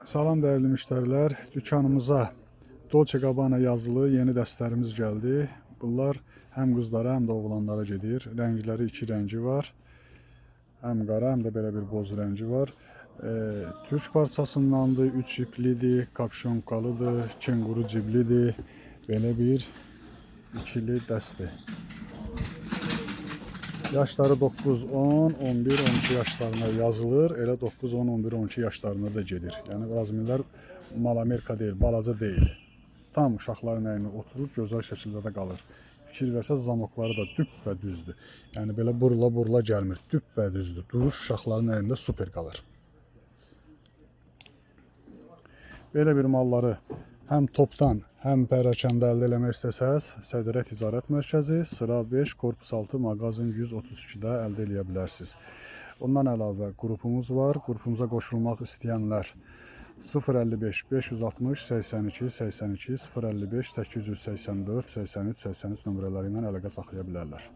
Salam dəyərli müştərilər. Dükanımıza Dolce Gabbana yazılı yeni dəstlərimiz gəldi. Bunlar həm qızlara, həm də oğlanlara gedir. Rəngləri iki rəngi var. Həm qara, həm də belə bir boz rəngi var. Türk parçasındandır, 3 iplidir, kapşonkalıdır, kenguru ciblidir. Belə bir ikili dəstdir. Yaşları 9, 10, 11, 12 yaşlarına yazılır. Elə 9, 10, 11, 12 yaşlarına da gedir. Yəni razmilər mal Amerika deyil, balaca deyil. Tam uşaqların əyninə oturur, gözəl şəkildə də qalır. Fikir versəz zamokları da düppədüzdür. Yəni belə burula-burula gəlmir, düppədüzdür. Duruş uşaqların əynində super qalır. Belə bir malları həm topdan, həm pərakəndə əldə eləmək istəsəz, Sədərə Ticarət Mərkəzi, sıra 5, korpus 6, mağazin 132-də əldə eləyə bilərsiniz. Ondan əlavə qrupumuz var. Qrupumuza qoşulmaq istəyənlər 055 560 82 82 055 884 83 83 nömrələri ilə əlaqə saxlaya bilərlər.